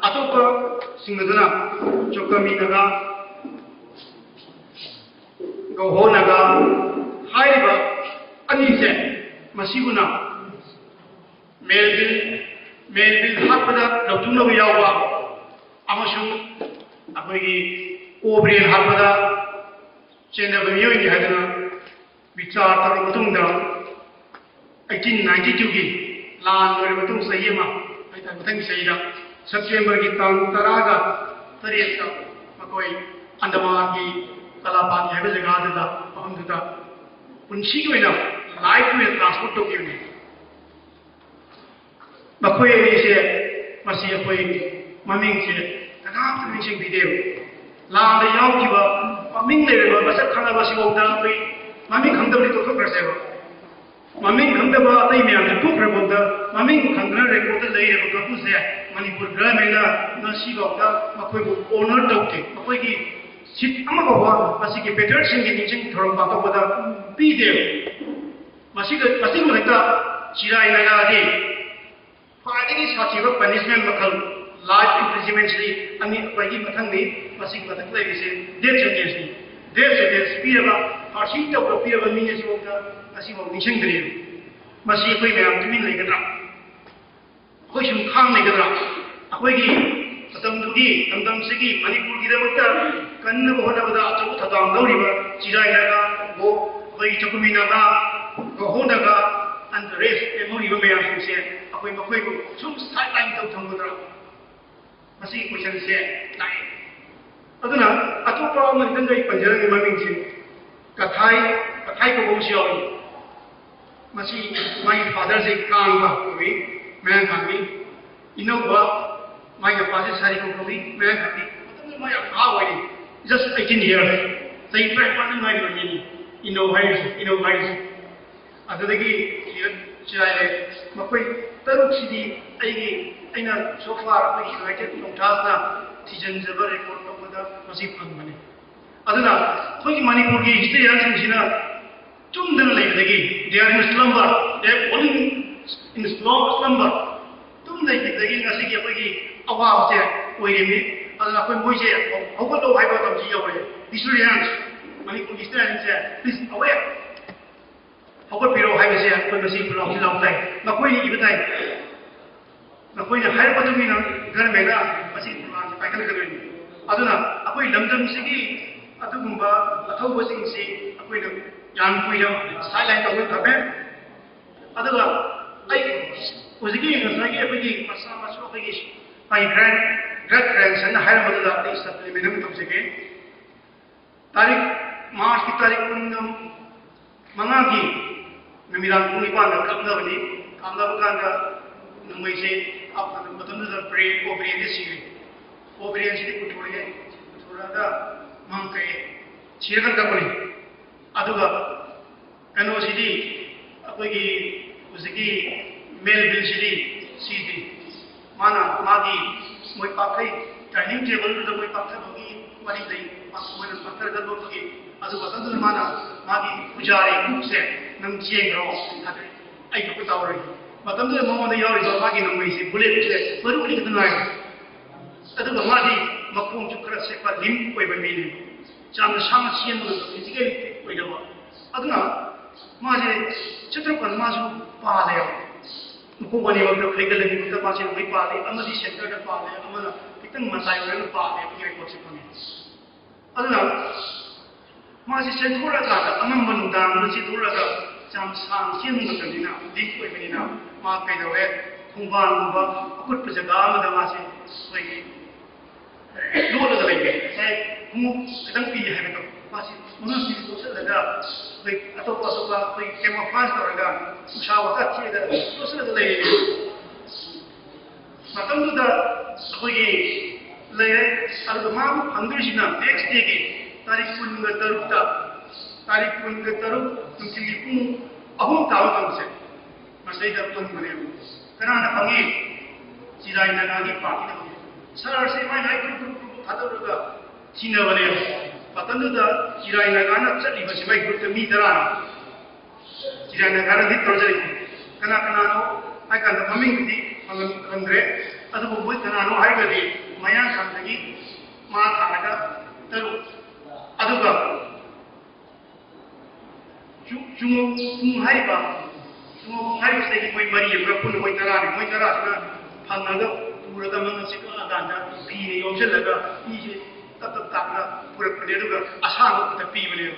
ꯑꯇꯣꯞꯄꯁꯤꯡ ꯑꯗꯨꯅ ꯆꯣꯀꯃꯤ ꯅꯥꯒꯥ, ꯒꯧꯍꯣ ꯅꯥꯒꯥ ꯍꯥꯏꯔꯤꯕ ꯑꯅꯤꯁꯦ, ꯃꯁꯤꯕꯨꯅ ꯃꯦꯜꯚꯤꯜ ꯃꯦꯜꯚꯤꯜ ꯍꯥꯠꯄꯗ ꯂꯧꯊꯣꯛꯅꯕ ꯌꯥꯎꯕ ꯑꯃꯁꯨꯡ ꯑꯩꯈꯣꯏꯒꯤ ꯀꯣꯕ꯭ꯔꯦꯜ ꯍꯥꯠꯄꯗ ꯆꯦꯟꯅꯕ ꯃꯤꯑꯣꯏꯅꯤ ꯍꯥꯏꯗꯅ ꯕꯤꯆꯥꯔ ꯇꯧꯔꯕ ꯃꯇꯨꯡꯗ, ꯑꯩꯠꯇꯤꯟ ꯅꯥꯏꯟꯇꯤ ꯇꯨꯒꯤ ꯂꯥꯟ ꯂꯣꯏꯔꯕ ꯃꯇꯨꯡ ꯆꯍꯤ ꯑꯃ ꯍꯥꯏꯇꯥꯔꯦ, ꯃꯊꯪꯒꯤ ꯆꯍꯤꯗ ꯁꯦꯞꯇꯦꯝꯕꯔꯒꯤ ꯇꯥꯡ ꯇꯔꯥꯒ ꯇꯔꯦꯠꯇ ꯃꯈꯣꯏ ꯑꯟꯗꯃꯥꯟꯒꯤ ꯀꯂꯥꯄꯥꯇꯤ ꯍꯥꯏꯕ ꯖꯒꯥꯗꯨꯗ, ꯃꯐꯝꯗꯨꯗ ꯄꯨꯟꯁꯤꯒꯤ ꯑꯣꯏꯅ, ꯂꯥꯏꯐꯀꯤ ꯑꯣꯏꯅ ꯇ꯭ꯔꯥꯟꯁꯄꯣꯔꯠ ꯇꯧꯈꯤꯕꯅꯤ꯫ ꯃꯈꯣꯏ ꯑꯅꯤꯁꯦ, ꯃꯁꯤ ꯑꯩꯈꯣꯏ ꯃꯃꯤꯡꯁꯦ ꯀꯅꯥꯝꯇ ꯅꯤꯡꯁꯤꯡꯕꯤꯗꯦꯕ꯫ ꯂꯥꯟꯗ ꯌꯥꯎꯈꯤꯕ ꯃꯃꯤꯡ ꯂꯩꯔꯕ ꯃꯁꯛ ꯈꯪꯉꯕ ꯁꯤꯐꯥꯎꯗ ꯑꯩꯈꯣꯏ ꯃꯃꯤꯡ ꯈꯪꯗꯕꯗꯤ ꯇꯣꯛꯊꯣꯛꯈ꯭ꯔꯁꯦꯕ꯫ ꯃꯃꯤꯡ ꯈꯪꯗꯕ ꯑꯇꯩ ꯃꯌꯥꯝꯁꯦ ꯇꯣꯛꯈ꯭ꯔꯕ ꯐꯥꯎꯗ, ꯃꯃꯤꯡ ꯈꯪꯗꯅ ꯔꯦꯀꯣꯔꯗꯇ ꯂꯩꯔꯕ ꯀꯥꯡꯕꯨꯁꯦ ꯃꯅꯤꯄꯨꯔ ꯒꯔꯃꯦꯟꯅ ꯉꯁꯤꯐꯥꯎꯗ ꯃꯈꯣꯏꯕꯨ ꯑꯣꯅꯔ ꯇꯧꯗꯦ꯫ ꯃꯈꯣꯏꯒꯤ ꯁꯤꯠ ꯑꯃ ꯐꯥꯎꯕ ꯃꯁꯤꯒꯤ ꯕꯦꯇꯔꯁꯤꯡꯒꯤ ꯅꯤꯡꯁꯤꯡ ꯊꯧꯔꯝ ꯄꯥꯡꯊꯣꯛꯄꯗ ꯄꯤꯗꯦꯕ꯫ ꯃꯁꯤꯒ, ꯃꯁꯤꯒꯤ ꯃꯊꯛꯇ ꯆꯤꯔꯥꯏ ꯅꯥꯒꯥꯗꯤ ꯈ꯭ꯋꯥꯏꯗꯒꯤ ꯁꯥꯊꯤꯕ ꯄꯅꯤꯁꯃꯦꯟ ꯃꯈꯜ, ꯂꯥꯏꯐ ꯏꯝꯄ꯭ꯔꯤꯖꯟꯃꯦꯟꯁꯤ ꯑꯅꯤ ꯑꯩꯈꯣꯏꯒꯤ ꯃꯊꯪꯅꯤ꯫ ꯃꯁꯤꯒꯤ ꯃꯊꯛꯇ ꯂꯩꯔꯤꯁꯦ ꯗꯦꯠ ꯁꯦꯟꯇꯦꯟꯁꯅꯤ꯫ ꯗꯦꯠ ꯁꯦꯟꯇꯦꯟꯁ ꯄꯤꯔꯒ, ꯐꯥꯔꯁꯤ ꯇꯧꯔ ꯄꯤꯔꯕ ꯃꯤ ꯑꯁꯤꯐꯥꯎꯗ ꯉꯁꯤꯐꯥꯎ ꯅꯤꯡꯁꯤꯡꯗ꯭ꯔꯤ꯫ ꯃꯁꯤ ꯑꯩꯈꯣꯏ ꯃꯌꯥꯝ ꯇꯨꯃꯤꯟ ꯂꯩꯒꯗ꯭ꯔꯥ? ꯑꯩꯈꯣꯏ ꯁꯨꯝ ꯈꯥꯡ ꯂꯩꯒꯗ꯭ꯔꯥ? ꯑꯩꯈꯣꯏꯒꯤ ꯃꯇꯝꯗꯨꯒꯤ ꯂꯝꯗꯝꯁꯤꯒꯤ ꯃꯅꯤꯄꯨꯔꯒꯤꯗꯃꯛꯇ ꯀꯟꯅꯕ ꯍꯣꯠꯅꯕꯗ ꯑꯆꯧꯕ ꯊꯧꯗꯥꯡ ꯂꯧꯔꯤꯕ ꯆꯤꯔꯥꯏ ꯅꯥꯒꯥ, ꯒꯣ-, ꯑꯩꯈꯣꯏꯒꯤ ꯆꯥꯀꯨꯃꯤ Naga, ꯒꯣꯍꯣ Naga, and the rest ꯂꯦꯝꯍꯧꯔꯤꯕ ꯃꯌꯥꯝꯁꯤꯡꯁꯦ ꯑꯩꯈꯣꯏ ꯃꯈꯣꯏꯕꯨ ꯁꯨꯝ ꯁꯥꯏꯠ ꯂꯥꯏꯟ ꯇꯧ ꯊꯝꯒꯗ꯭ꯔꯥ? ꯃꯁꯤꯒꯤ ꯀꯣꯏꯁꯟꯁꯦ ꯂꯥꯛꯑꯦ꯫ ꯑꯗꯨꯅ ꯑꯇꯣꯞꯄ ꯑꯃ ꯈꯤꯇꯪ ꯑꯩ ꯄꯟꯖꯔꯝꯒꯦ ꯃꯃꯤꯡꯁꯦ꯫ ꯀꯊꯥꯏ, ꯀꯊꯥꯏ ꯀꯧꯕ ꯑꯃꯁꯨ ꯌꯥꯎꯏ꯫ ꯃꯁꯤ ꯃꯥꯒꯤ ꯐꯥꯗꯔꯁꯦ ꯀꯥꯡꯕ ꯀꯧꯏ, ꯃꯌꯥꯡ ꯀꯥꯡꯕꯤ꯫ ꯏꯅꯧꯕ, ꯃꯥꯒꯤ ꯃꯄꯥꯁꯦ ꯁꯥꯔꯤꯀꯣ ꯀꯧꯏ, ꯃꯌꯥꯡ ꯀꯥꯡꯕꯤ꯫ ꯃꯇꯝꯗꯨꯗ ꯃꯥ ꯌꯥꯝ ꯅꯍꯥ ꯑꯣꯏꯔꯤ, just eighteen years, ꯆꯍꯤ ꯇꯔꯥꯅꯤꯄꯥꯟꯗ ꯉꯥꯏꯔꯤꯕ ꯃꯤꯅꯤ ꯏꯅꯧ ꯍꯥꯏꯔꯤꯁꯦ, ꯏꯅꯧ ꯍꯥꯏꯔꯤꯁꯦ꯫ ꯑꯗꯨꯗꯒꯤ ꯆꯤꯔꯥꯏ ꯂꯩꯔꯦ꯫ ꯃꯈꯣꯏ ꯇꯔꯨꯛꯁꯤꯗꯤ ꯑꯩꯒꯤ, ꯑꯩꯅ so far ꯑꯩꯈꯣꯏꯒꯤ United Nongthasꯅ ꯊꯤꯖꯤꯟꯖꯕ ꯔꯦꯀꯣꯔꯠ ꯇꯧꯕꯗ ꯃꯁꯤ ꯐꯪꯕꯅꯤ꯫ ꯑꯗꯨꯅ ꯑꯩꯈꯣꯏꯒꯤ ꯃꯅꯤꯄꯨꯔꯒꯤ ꯍꯤꯁꯇꯣꯔꯤꯌꯟꯁꯤꯡꯁꯤꯅ ꯇꯨꯝꯗꯅ ꯂꯩꯕꯗꯒꯤ, they are in slumber, they are falling in slow slumber, ꯇꯨꯝ ꯂꯩꯈꯤꯕꯗꯒꯤ ꯉꯁꯤꯒꯤ ꯑꯩꯈꯣꯏꯒꯤ ꯑꯋꯥꯕꯁꯦ ꯑꯣꯏꯔꯤꯕꯅꯤ꯫ ꯑꯗꯨꯅ ꯑꯩꯈꯣꯏ ꯃꯣꯏꯁꯦ ꯍꯧꯒꯠꯂꯣ ꯍꯥꯏꯕ ꯃꯇꯝꯁꯤ ꯌꯧꯔꯦ꯫ ꯍꯤꯁꯇꯣꯔꯤꯌꯟꯁ, ꯃꯅꯤꯄꯨꯔꯒꯤ ꯍꯤꯁꯇꯣꯔꯤꯌꯟꯁꯦ, please awake꯫ ꯍꯧꯒꯠꯄꯤꯔꯣ ꯍꯥꯏꯕꯁꯦ ꯑꯩꯈꯣꯏ ꯃꯁꯤ ꯈꯨꯜꯂꯥꯎꯁꯤ ꯂꯥꯎ ꯇꯥꯏ꯫ ꯃꯈꯣꯏꯅ ꯏꯕ ꯇꯥꯏ꯫ ꯃꯈꯣꯏꯅ ꯍꯥꯏꯔꯛꯄ ꯃꯇꯨꯡ ꯏꯟꯅ ꯒꯔꯃꯦꯟꯅ ꯃꯁꯤ ꯄ꯭ꯔꯣꯒ꯭ꯔꯥꯝꯁꯤ ꯄꯥꯏꯈꯠꯀꯗꯣꯏꯅꯤ꯫ ꯑꯗꯨꯅ ꯑꯩꯈꯣꯏ ꯂꯝꯗꯝꯁꯤꯒꯤ ꯑꯗꯨꯒꯨꯝꯕ ꯑꯊꯧꯕꯁꯤꯡꯁꯤ ꯑꯩꯈꯣꯏꯅ ꯌꯥꯝ ꯀꯨꯏꯅ ꯁꯥꯏꯠ ꯂꯥꯏꯟ ꯇꯧꯕ ꯐꯔꯦ꯫ ꯑꯗꯨꯒ ꯑꯩ ꯍꯧꯖꯤꯛꯀꯤ ꯉꯁꯥꯏꯒꯤ ꯑꯩꯈꯣꯏꯒꯤ ꯃꯆꯥ ꯃꯁꯨ ꯑꯩꯈꯣꯏꯒꯤ my grand ꯔꯠ ꯔꯦꯟꯁꯟꯅ ꯍꯥꯏꯔꯝꯕꯗꯨꯗ ꯑꯩ ꯁꯕꯂꯤꯃꯦꯟ ꯑꯃ ꯇꯧꯖꯒꯦ꯫ ꯇꯥꯔꯤꯛ, ꯃꯥꯔꯆꯀꯤ ꯇꯥꯔꯤꯛ ꯀꯨꯟ ꯃꯉꯥꯒꯤ ꯅꯨꯃꯤꯗꯥꯡ ꯄꯨꯡ ꯅꯤꯄꯥꯟꯗ ꯀꯥꯞꯅꯕꯅꯤ꯫ ꯀꯥꯞꯅꯕ ꯀꯥꯟꯗ ꯅꯣꯡꯃꯩꯁꯦ ꯀꯥꯞꯄꯗ ꯃꯇꯝꯗꯨꯗ ꯕ꯭ꯔꯦꯟ, ꯑꯣ, ꯕ꯭ꯔꯦꯟꯁꯦ ꯁꯤꯔꯦ꯫ ꯑꯣ, ꯕ꯭ꯔꯦꯟꯁꯤꯗꯤ ꯄꯨꯊꯣꯔꯛꯑꯦ꯫ ꯄꯨꯊꯣꯔꯛꯑꯒ ꯃꯥꯡ ꯀꯛꯑꯦ꯫ ꯁꯤꯔꯀꯥꯟ ꯀꯛꯄꯅꯤ꯫ ꯑꯗꯨꯒ ꯀꯩꯅꯣꯁꯤꯗꯤ, ꯑꯩꯈꯣꯏꯒꯤ ꯍꯧꯖꯤꯛꯀꯤ ꯃꯦꯜ ꯕꯤꯜꯁꯤꯗꯤ ꯁꯤꯗ꯭ꯔꯤ꯫ ꯃꯥꯅ ꯃꯥꯒꯤ ꯃꯣꯏ ꯄꯥꯛꯊꯩ, ꯗꯥꯏꯅꯤꯡ ꯇꯦꯕꯜꯗꯨꯗ ꯃꯣꯏ ꯄꯥꯛꯊꯕꯒꯤ ꯋꯥꯔꯤ ꯂꯩ꯫ ꯃꯣꯏꯅ ꯄꯥꯛꯊꯔꯒ ꯂꯣꯠꯄꯒꯤ, ꯑꯗꯨ ꯃꯇꯝꯗꯨꯗ ꯃꯥꯅ ꯃꯥꯒꯤ ꯄꯨꯖꯥꯔꯤ ꯀꯨꯛꯁꯦ, "ꯅꯪ ꯆꯦꯟꯈ꯭ꯔꯣ" ꯍꯥꯏꯕ, "ꯑꯩ ꯈꯛꯇ ꯇꯧꯔꯣꯏ"꯫ ꯃꯇꯝꯗꯨꯗ ꯃꯉꯣꯟꯗ ꯌꯥꯎꯔꯤꯕ ꯃꯥꯒꯤ ꯅꯣꯡꯃꯩꯁꯦ ꯕꯨꯂꯦꯠꯁꯦ ꯃꯔꯨ ꯑꯅꯤ ꯈꯛꯇ ꯉꯥꯏꯔꯦ꯫ ꯑꯗꯨꯒ ꯃꯥꯗꯤ ꯃꯈꯣꯡꯁꯨ ꯈꯔ ꯆꯦꯠꯄ, ꯂꯤꯝ ꯑꯣꯏꯕ ꯃꯤꯅꯤ꯫ ꯌꯥꯝꯅ ꯁꯥꯡꯅ ꯆꯦꯟꯕ ꯉꯝꯕ, ꯐꯤꯖꯤꯀꯦꯜꯂꯤ ꯐꯤꯠ ꯑꯣꯏꯗꯕ꯫ ꯑꯗꯨꯅ ꯃꯥꯁꯦ ꯆꯠꯇ꯭ꯔꯀꯥꯟꯗ ꯃꯥꯁꯨ ꯄꯥꯜꯂꯦꯕ꯫ ꯃꯈꯣꯡ ꯑꯅꯤꯃꯛꯇ ꯐꯩꯒꯜ ꯑꯅꯤꯃꯛꯇ ꯃꯥꯁꯦ ꯂꯣꯏ ꯄꯥꯜꯂꯤ꯫ ꯑꯃꯗꯤ ꯁꯦꯟꯇꯔꯗ ꯄꯥꯜꯂꯦ, ꯑꯃꯅ ꯈꯤꯇꯪ ꯃꯇꯥꯏ ꯑꯣꯏꯔꯒ ꯄꯥꯜꯂꯦ꯫ ꯑꯩꯈꯣꯏꯒꯤ ꯔꯦꯀꯣꯔꯠꯁꯦ ꯐꯪꯉꯦ꯫ ꯑꯗꯨꯅ ꯃꯥꯁꯤ ꯆꯦꯟꯊꯣꯔꯛꯑꯀꯥꯟꯗ, ꯑꯉꯝꯕ ꯅꯨꯡꯗꯥꯡꯗ ꯆꯦꯟꯊꯣꯔꯛꯑꯒ, ꯌꯥꯝ ꯁꯥꯡꯅ ꯆꯦꯟꯕ ꯃꯇꯝꯅꯤꯅ, ꯂꯤꯛ ꯑꯣꯏꯕꯅꯤꯅ, ꯃꯥ ꯀꯩꯗꯧꯔꯦ? ꯈꯣꯡꯕꯥꯟꯒꯨꯝꯕ ꯑꯀꯨꯠꯄ ꯖꯒꯥ ꯑꯃꯗ ꯃꯥꯁꯦ ꯑꯩꯈꯣꯏꯒꯤ ꯂꯣꯠꯂꯒ ꯂꯩꯔꯦ꯫ ꯉꯁꯥꯏ ꯈꯣꯡꯎꯞ ꯈꯤꯇꯪ ꯄꯤ ꯍꯥꯏꯕꯗꯣ, ꯃꯥꯁꯤ ꯃꯉꯛꯁꯤꯗ ꯂꯣꯠꯁꯤꯜꯂꯒ, ꯑꯩꯈꯣꯏ ꯑꯇꯣꯞꯄ ꯑꯇꯣꯞꯄ ꯑꯩꯈꯣꯏ camouflage ꯇꯧꯔꯒ, ꯎꯁꯥ ꯋꯥꯇꯥ ꯊꯦꯛꯑꯒ ꯂꯣꯠꯁꯤꯜꯂꯒ ꯂꯩꯔꯦ꯫ ꯃꯇꯝꯗꯨꯗ ꯑꯩꯈꯣꯏꯒꯤ ꯂꯩꯔꯦ꯫ ꯑꯗꯨꯒ ꯃꯥꯕꯨ ꯐꯪꯗꯣꯏꯁꯤꯅ next dayꯒꯤ ꯇꯥꯔꯤꯛ ꯀꯨꯟꯒ ꯇꯔꯨꯛꯇ, ꯇꯥꯔꯤꯛ ꯀꯨꯟꯒ ꯇꯔꯨꯛ ꯅꯨꯡꯊꯤꯜꯒꯤ ꯄꯨꯡ ꯑꯍꯨꯝ ꯇꯥꯕ ꯐꯪꯕꯁꯦ, ꯃꯁꯤꯗꯩꯗ ꯐꯪꯕꯅꯦꯕ꯫ ꯀꯅꯥꯅ ꯐꯪꯉꯤ? ꯆꯤꯔꯥꯏ ꯅꯥꯒꯥꯒꯤ ꯄꯥꯔꯇꯤꯅ ꯐꯪꯉꯤ꯫ ꯁꯍꯔꯁꯦ ꯃꯥꯏ ꯃꯥꯏ group group group ꯊꯥꯗꯣꯛꯂꯒ ꯊꯤꯅꯕꯅꯦꯕ꯫ ꯃꯇꯝꯗꯨꯗ ꯆꯤꯔꯥꯏ ꯅꯥꯒꯥꯅ ꯆꯠꯂꯤꯕꯁꯤ ꯃꯥꯏ groupꯇ ꯃꯤ ꯇꯔꯥꯅ꯫ ꯆꯤꯔꯥꯏ ꯅꯥꯒꯥꯅ lead ꯇꯧꯔ ꯆꯠꯂꯤꯅꯤ꯫ ꯀꯅꯥ ꯀꯅꯥꯅꯣ ꯍꯥꯏ ꯀꯥꯟꯗ ꯃꯃꯤꯡꯗꯨꯗꯤ ꯐꯪꯍꯟ-, ꯐꯪꯍꯟꯗ꯭ꯔꯦ꯫ ꯑꯗꯨꯕꯨ ꯃꯣꯏ ꯀꯅꯥꯅꯣ ꯍꯥꯏꯔꯒꯗꯤ ꯃꯌꯥꯡ ꯈꯥꯡꯗꯒꯤ ꯃꯥ ꯊꯥꯔꯒ ꯇꯔꯨꯛ, ꯑꯗꯨꯒ ꯆꯨ-, ꯆꯨꯉꯧ ꯄꯨꯡ ꯍꯥꯏꯔꯤꯕ, ꯆꯨꯉꯧ ꯄꯨꯡ ꯍꯥꯏꯔꯤꯕꯁꯤꯗꯒꯤ ꯃꯣꯏ ꯃꯔꯤ ꯑꯃꯒ ꯄꯨꯟꯅ ꯃꯣꯏ ꯇꯔꯥꯅꯤ꯫ ꯃꯣꯏ ꯇꯔꯥꯁꯤꯅ ꯐꯪꯉꯒ ꯄꯨꯔꯒ ꯃꯉꯛꯁꯦ ꯀꯛꯑꯀꯥꯟꯗ ꯐꯤꯅ ꯌꯣꯝꯁꯤꯜꯂꯒ ꯃꯤꯁꯦ ꯇꯞ ꯇꯞ ꯇꯥꯛꯅ ꯄꯨꯔꯛꯄꯅꯦ꯫ ꯑꯗꯨꯒ ꯑꯁꯥꯡꯕ ꯈꯛꯇ ꯄꯤꯕꯅꯦꯕ꯫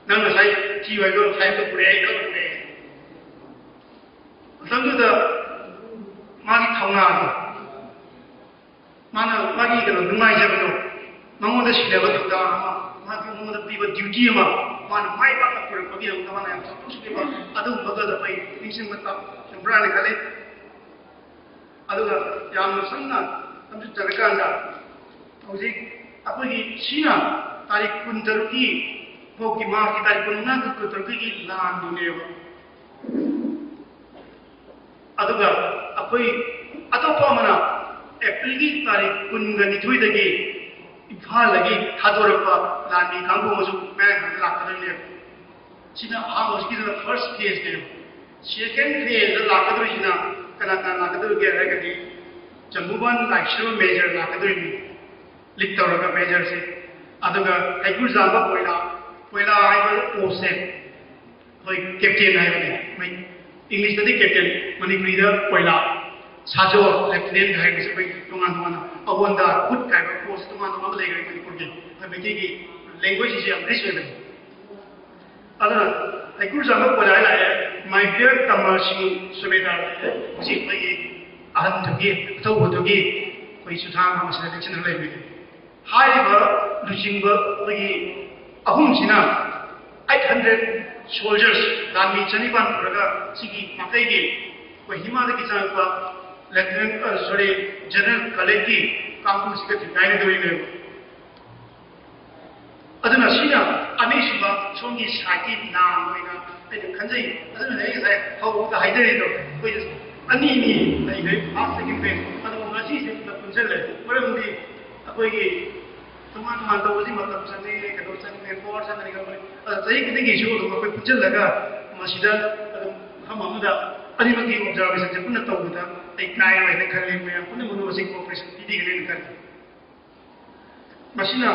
"ꯅꯪ ꯉꯁꯥꯏ ꯊꯤ ꯍꯥꯏꯕ ꯍꯥꯏꯕ ꯄꯨꯔꯛꯑꯦ, ꯑꯩ ꯀꯛꯎꯔꯦ"꯫ ꯃꯇꯝꯗꯨꯗ ꯃꯥꯒꯤ ꯊꯧꯅꯥꯗꯣ, ꯃꯥꯅ ꯃꯥꯒꯤ ꯀꯩꯅꯣ ꯅꯨꯡꯉꯥꯏꯖꯕꯗꯣ, ꯃꯉꯣꯟꯗ ꯁꯤꯟꯅꯕ ꯊꯧꯗꯥꯡ ꯑꯃ, ꯃꯥꯒꯤ ꯃꯉꯣꯟꯗ ꯄꯤꯕ ꯗ꯭ꯌꯨꯇꯤ ꯑꯃ, ꯃꯥꯅ ꯃꯥꯏ ꯄꯥꯛꯅ ꯄꯨꯔꯛꯄꯒꯤꯗꯃꯛꯇ ꯃꯥꯅ ꯌꯥꯝ ꯆꯥꯎꯊꯣꯛꯆꯈꯤꯕ ꯑꯗꯨꯒꯨꯝꯕꯒꯗꯣ ꯑꯩꯈꯣꯏ ꯅꯤꯡꯁꯤꯡꯕ ꯇꯥ-, ꯇꯧꯕ꯭ꯔꯥꯅ ꯈꯜꯂꯤ꯫ ꯑꯗꯨꯒ ꯌꯥꯝꯅ ꯁꯝꯅ ꯁꯝꯖꯤꯟꯖꯔꯀꯥꯟꯗ, ꯍꯧꯖꯤꯛ ꯑꯩꯈꯣꯏꯒꯤ ꯁꯤꯅ ꯇꯥꯔꯤꯛ ꯀꯨꯟꯇꯔꯨꯛꯀꯤ ꯐꯥꯎꯒꯤ, ꯃꯥꯔꯆꯀꯤ ꯇꯥꯔꯤꯛ ꯀꯨꯟꯃꯉꯥꯒꯤ ꯀꯨꯟꯇꯔꯨꯛꯀꯤ ꯂꯥꯟꯗꯨꯅꯦꯕ꯫ ꯑꯗꯨꯒ ꯑꯩꯈꯣꯏ ꯑꯇꯣꯞꯄ ꯑꯃꯅ ꯑꯦꯄ꯭ꯔꯤꯜꯒꯤ ꯇꯥꯔꯤꯛ ꯀꯨꯟꯒ ꯅꯤꯊꯣꯏꯗꯒꯤ ꯏꯝꯐꯥꯜꯗꯒꯤ ꯊꯥꯗꯣꯔꯛꯄ ꯂꯥꯟꯃꯤ ꯀꯥꯡꯕꯨ ꯑꯃꯁꯨ ꯃꯌꯥꯡ ꯂꯥꯛꯀꯗꯣꯏꯅꯦꯕ꯫ ꯁꯤꯅ ꯑꯍꯥꯟꯕ, ꯍꯧꯖꯤꯛꯀꯤꯗꯨꯅ first phase ꯅꯦꯕ꯫ Second phase ꯗ ꯂꯥꯛꯀꯗꯣꯏꯁꯤꯅ ꯀꯅꯥ ꯀꯅꯥ ꯂꯥꯛꯀꯗꯣꯏꯒꯦ ꯍꯥꯏꯔꯒꯗꯤ, ꯖꯝꯕꯨꯕꯥꯟ ꯂꯥꯏꯁ꯭ꯔꯝ ꯃꯦꯖꯔ ꯂꯥꯛꯀꯗꯣꯏꯅꯤ, ꯂꯤꯗ ꯇꯧꯔꯒ ꯃꯦꯖꯔꯁꯦ꯫ ꯑꯗꯨꯒ ꯍꯩꯀ꯭ꯔꯨꯖꯥꯝꯕ ꯀꯣꯏꯂꯥ, ꯀꯣꯏꯂꯥ ꯍꯥꯏꯕ ꯄꯣꯁꯁꯦ ꯑꯩꯈꯣꯏ ꯀꯦꯞꯇꯦꯟ ꯍꯥꯏꯕꯅꯦ꯫ ꯑꯩꯈꯣꯏ ꯏꯪꯂꯤꯁꯇꯗꯤ ꯀꯦꯞꯇꯦꯟ, ꯃꯅꯤꯄꯨꯔꯤꯗ ꯀꯣꯏꯂꯥ, ꯁꯥꯖꯣꯔ, ꯂꯦꯐꯇꯤꯅꯦꯟ ꯍꯥꯏꯕꯁꯦ ꯑꯩꯈꯣꯏ ꯇꯣꯉꯥꯟ ꯇꯣꯉꯥꯟꯅ, ꯑꯋꯣꯟꯗ, ꯍꯨꯠ ꯍꯥꯏꯕ ꯄꯣꯁ ꯇꯣꯉꯥꯟ ꯇꯣꯉꯥꯟꯕ ꯂꯩꯈ꯭ꯔꯦ ꯃꯅꯤꯄꯨꯔꯒꯤ꯫ ꯑꯩꯈꯣꯏ ꯃꯩꯇꯩꯒꯤ ꯂꯦꯡꯒ꯭ꯋꯦꯖꯁꯤꯁꯨ ꯌꯥꯝ ꯔꯤꯆ ꯑꯣꯏꯕꯅꯤ꯫ ꯑꯗꯨꯅ ꯍꯩꯀ꯭ꯔꯨꯖꯥꯝꯕ ꯀꯣꯏꯂꯥ ꯂꯥꯛꯑꯦ, My dear ꯇꯃꯔ ꯁꯤꯡ ꯁꯨꯕꯦꯗꯥꯔ, ꯍꯧꯖꯤꯛ ꯑꯩꯈꯣꯏꯒꯤ ꯑꯍꯟꯗꯨꯒꯤ, ꯑꯊꯧꯕꯗꯨꯒꯤ ꯑꯩꯈꯣꯏ ꯆꯨꯊꯥꯡ ꯑꯃ ꯁꯤꯗ ꯂꯦꯡꯁꯤꯟꯗꯨꯅ ꯂꯩꯕꯅꯤ꯫ ꯍꯥꯏꯔꯤꯕ ꯂꯨꯆꯤꯡꯕ ꯑꯩꯈꯣꯏꯒꯤ ꯑꯍꯨꯝꯁꯤꯅ eight hundred soldiers, ꯂꯥꯟꯃꯤ ꯆꯅꯤꯄꯥꯟ ꯄꯨꯔꯒ ꯁꯤꯒꯤ ꯃꯥꯏꯀꯩꯒꯤ ꯑꯩꯈꯣꯏ ꯍꯤꯃꯥꯂꯌꯒꯤ ꯆꯪꯉꯛꯄ ꯂꯦꯐꯇꯤꯅꯦꯟ, ꯑ, ꯁꯣꯔꯤ, ꯖꯦꯅꯔꯦꯜ ꯀꯂꯦꯠꯀꯤ ꯀꯥꯡꯕꯨꯁꯤꯒ ꯊꯤꯡꯒꯥꯏꯅꯗꯣꯔꯤꯅꯦꯕ꯫ ꯑꯗꯨꯅ ꯁꯤꯅ ꯑꯅꯤꯁꯨꯕ ꯁꯣꯝꯒꯤ ꯁꯥꯏꯠꯀꯤ ꯂꯥꯟ ꯑꯣꯏꯅ ꯑꯩꯅ ꯈꯟꯖꯩ꯫ ꯑꯗꯨꯅ ꯑꯩ ꯉꯁꯥꯏ ꯍꯧꯕꯗ ꯍꯥꯏꯖꯔꯤꯗꯣ, ꯑꯩꯈꯣꯏ ꯑꯅꯤ ꯑꯅꯤ ꯂꯩꯈ꯭ꯔꯦ, first, second phase꯫ ꯑꯗꯨꯒ ꯉꯁꯤꯁꯦ ꯄꯨꯂꯞ ꯄꯨꯟꯁꯤꯜꯂꯦ, ꯃꯔꯝꯗꯤ ꯑꯩꯈꯣꯏꯒꯤ ꯇꯣꯉꯥꯟ ꯇꯣꯉꯥꯟ ꯇꯧꯕꯁꯤ ꯃꯇꯝ ꯆꯪꯉꯤ, ꯀꯩꯅꯣ ꯆꯪꯉꯤ, ꯄꯋꯥꯔ ꯆꯪꯉꯅꯤ, ꯈꯪꯕꯅꯤ꯫ ꯑꯗ ꯆꯍꯤ ꯈꯨꯗꯤꯡꯒꯤꯁꯨ ꯑꯗꯨꯝ ꯑꯩꯈꯣꯏ ꯄꯨꯟꯁꯤꯜꯂꯒ ꯃꯁꯤꯗ ꯑꯗꯨꯝ ꯃꯐꯝ ꯑꯃꯗ ꯑꯅꯤꯃꯛꯀꯤ ꯑꯣꯕꯖꯥꯔꯕꯦꯁꯟꯁꯦ ꯄꯨꯟꯅ ꯇꯧꯕꯗ ꯑꯩ ꯀꯥꯏꯔꯣꯏ ꯍꯥꯏꯅ ꯈꯜꯂꯤ꯫ ꯃꯌꯥꯝ ꯄꯨꯝꯅꯃꯛꯅ ꯃꯁꯤ ꯀꯣꯑꯣꯄꯔꯦꯁꯟ ꯄꯤꯕꯤꯒꯅꯤ ꯍꯥꯏꯅ ꯈꯜꯂꯤ꯫ ꯃꯁꯤꯅ